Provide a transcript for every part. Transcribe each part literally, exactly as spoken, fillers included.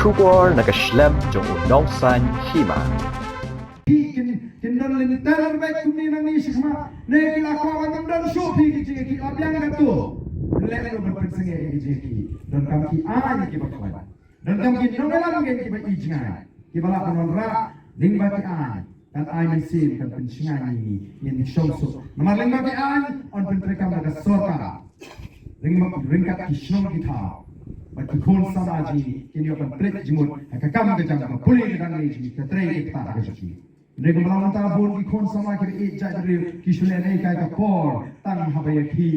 Khubor na ka shlem jong u nongsaiñ hima. Ki kin kin don lynter bad kumne nangne shi khmat. Ne ki la kwah ban don shuh phi ki jingeh ki la biang ka tu. Leh ruh ban pynsangeh ki jingeh ki. Donkam ki aiñ kiba khlaiñ. Donkam ki nongïalam ki kiba i jngai. Kiba lah ban wanrah lyngba ki aiñ. Kan ai mynsiem kan pynshngaiñ ïa ngi ngin shong suk. Namar lyngba ki aiñ yn pyntreikam da ka sorkar. Lyngba ryngkat ki shnong ki thaw. Bad ki khun samla jong ngi kin ïoh ban pynleit jingmut ha ka kam ka jam ka pule ka dang leit jong ngi ka trei ka ktah ka jong ngi. Hynrei kumba long mynta bun ki khun samla kiba ïeit jaitbynriew ki shu leh neikai ka por tang haba ïa ki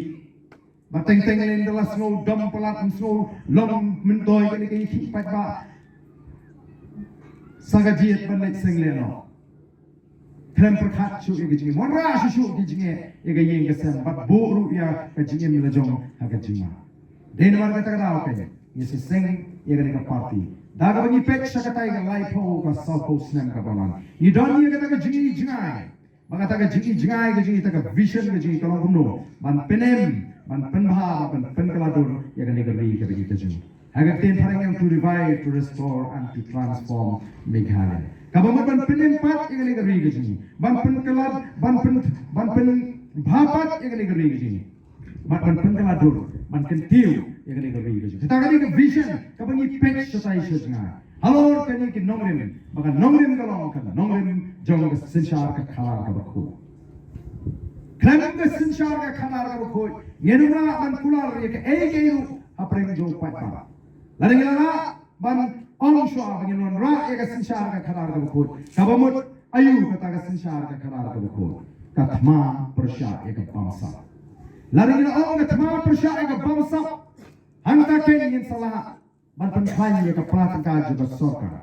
Ba teng teng leng da la sngew dom palat, sngew long myntoi kane ka ïing ki paidbah. Sa ka jied ban leit seng lehnoh. Khlem pyrkhat shuh ïa ka jingim. Wanrah shuh shuh ki jingeh ïa ka ïing ka sem bad buh ruh ïa ka jingim la jong ha ka jingma. Dei namar kata ka daw kein ngi sa seng ïa kane ka party. Da kaba ngi peit sha katai ka laiphew ka sawphew snem kaba wan. Ngi don ïa kata ka jingi jngai. Ba kata ka jingi jngai ka jingi, kata ka vision ka jingi ka long kumno ban pynim, ban pynbha, ban pynkylla dur ïa kane ka ri ka ri ka jingi. Ha ka ktien phareng ong to revive, to restore and to transform Meghalaya. Kaba mut ban pynim pat ïa kane ka ri ka jingi. Ban pynkylla, ban pyn ban pynbha pat ïa kane ka ri ka jingi. Ban ban pynkylla dur, ban kyntiew ïa kane ka ri ka jingi. Kata kane ka vision kaba ngi peit shatai sha jngai. Halor kane ki nongrim, ba ka nongrim ka long ka nongrim jong ka synshar ka khadar kaba khuid. Khlem ka synshar ka khadar kaba khuid ngin ym lah ban kular ïa kaei kaei ruh hapdeng jong u paidbah. Lada ngi la lah ban ong shuwa ba ngin wanrah ïa ka synshar ka khadar kaba khuid, kaba mut aïu kata ka synshar ka khadar kaba khuid? Ka thma pyrshah ïa ka bamsap. Lada ngi la ong ka thma pyrshah ïa ka bamsap, hangta kein ngin sa lah ban pynkhlaiñ ïa ka pla tyngka jong ka sorkar.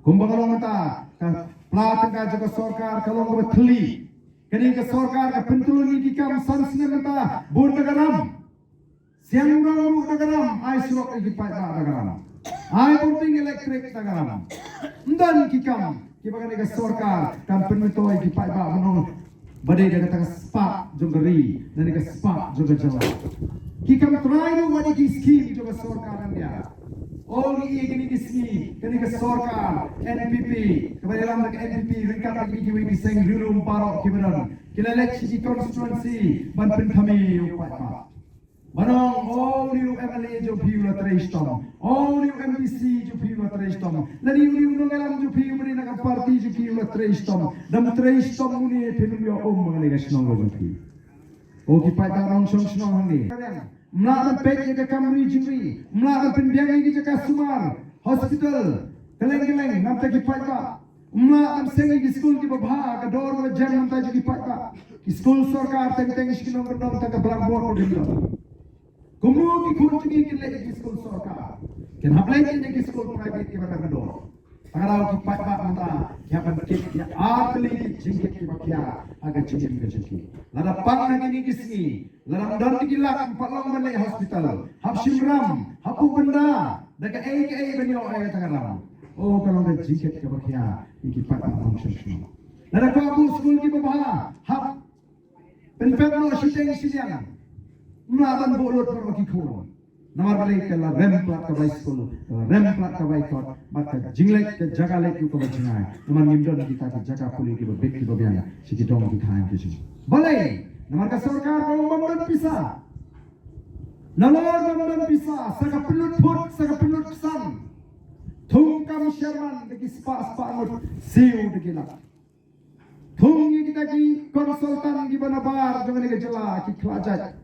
Kumba ka long mynta ka pla tyngka jong ka sorkar ka long kaba thylli. Kane ka sorkar ka pyntyllun ïa ki kam san snem mynta bun da ka ram. Siang rong ruh da ka ram, ai surok ïa ki paidbah da ka ram. Ai borting elektrik da ka ram. Ym don ki kam kiba kane ka sorkar kan pynmyntoi ki paidbah ban ong ba dei da kata ka spah jong ka ri, da kata ka spah jong ka jylla. Ki kam trai ruh wat ïa ki skim jong ka sorkar India. O ngi ïa kine ki sngi kane ka sorkar N P P kaba ïalam da ka N P P ryngkat bad kiwei ki seng riewlum baroh kiba don ki la leit sha ki constituency ban pynkynmaw ïa u paidbah. Ban ong, o, une u M L A jong phi u la trei shitom. O, une u M D C jong phi u la trei shitom. Lane une u nongïalam jong phi uba dei na ka party jong phi u la trei shitom. Dang trei shitom une phin ym ïoh um ha kane ka shnong ka jong phi. O ki paidbah nongshong shnong hangne. Ym lah ban peit ïa ka kam ri jingri. Ym lah ban pynbiang ïa ki jaka sumar, hospital, kylleng kylleng namar ki paidbah. Ym lah ban seng ïa ki skul kiba bha, ka dor kaba jem namar ki paidbah. Ki skul sorkar teng teng shi ki nongkyndong tang ka blackboard ruh ym don. Kumno ki khun jong ngi kin leit ïa ki skul sorkar? Kin hap leit ïa ki skul private kiba tang ka dor. Tang ka daw ki paidbah mynta ki hap ban kit ïa ar tylli ki jingkit kiba khia ha ka jingim ka jong ki. Lada pang ha kine ki sngi, lada ym don ki lak, ym pat long ban leit hospital, hap shim ram, hap buh bynda da kaei kaei ban ïoh ïa kata ka ram. O, ka long ka jingkit kaba khia ïa ki paidbah nongshong shnong. Lada kwah buh skul kiba bha, hap pynpep noh shiteng shiliang. Ym lah ban buh lut noh ki khun. Namar balei? Ka la rem palat ka bai skul, ka la rem palat ka bai kot, bad ka jingleit ka jaka leit ruh kaba jngai. Namar ngim don kita ki jaka pule kiba bit kiba biang sha ki dong ki thaiñ ki jong. Balei? Namar ka sorkar ka ong bym don pisa. Nalor bym don pisa, sa ka pynlut phut, sa ka pynlut psan. Thung kam sherman da ki spah spah ngut, siew da ki lak. Thung ïa kita ki consultant kiba nabar jong kane ka jylla, ki khlajait,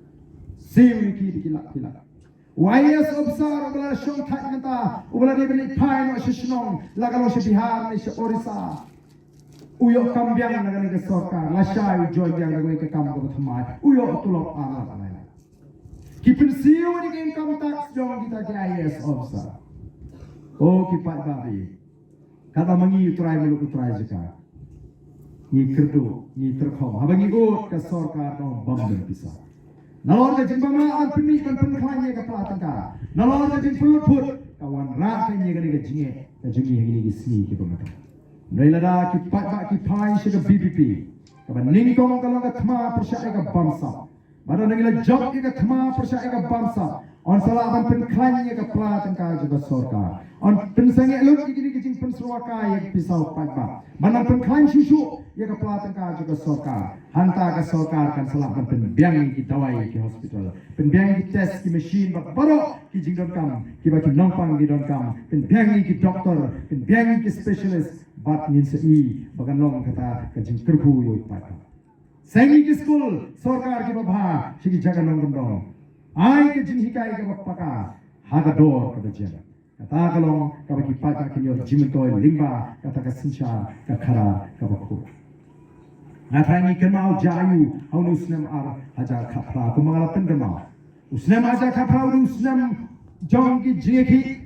siew ïa ki da ki lak ki lak. U I A S officer uba la shong thait mynta, uba la dei ban leit phai noh sha shnong, la ka long sha Bihar ne sha Orissa, u ïoh kam biang na kane ka sorkar, lashai u join biang na kane ka kam kaba thymmai, u ïoh tulop ar lak lai lak. Ki pynsiew ïa ka income tax jong kita ki I A S officer. O ki paidbah, katba ma ngi u trai muluk u trai jaka, ngi kyrduh, ngi tyrkhong haba ngi ud ka sorkar ka ong bym don pisa. Nalor ka jingbym lah ban pynmih ban pynkhlaiñ ïa ka pla tyngka, nalor ka jingpynlut phut, ka wanrah kein ïa kane ka jingeh ka jong ngi ha kine ki sngi kiba mynta. Hynrei lada ki paidbah ki phai sha ka V P P kaba nyngkong ka long ka thma pyrshah ïa ka bamsap. Bad lada ngi la jop ïa ka thma pyrshah ïa ka bamsap, Yn sa lah ban pynkhlaiñ ïa ka pla tyngka jong ka sorkar. Yn pynsangeh lut ïa kine ki jingpynsyrwa kai ïa ka pisa u paidbah. Ban nang pynkhlaiñ shuh shuh ïa ka pla tyngka jong ka sorkar. Hangta ka sorkar kan sa lah ban pynbiang ïa ki dawai ïa ki hospital. Pynbiang ïa ki test, ki machine bad baroh ki jingdonkam kiba ki nongpang ki donkam. Pynbiang ïa ki doktor, pynbiang ïa ki specialist bad ngin sa ïohi ba kan long kata ka jingkyrkhu ïa u paidbah. Seng ïa ki skul sorkar kiba bha sha ki jaka nongkyndong. Ai ka jinghikai kaba paka ha ka dor kaba jem. Kata ka long kaba ki paidbah kin ïoh jingmyntoi lyngba kata ka synshar ka khadar kaba khuid. Nga tharai ngi kynmaw jaiñ ha une u snem ar hajar khatphra kumba nga la pynkynmaw. U snem hajar khatphra u snem jong ki jingïakhih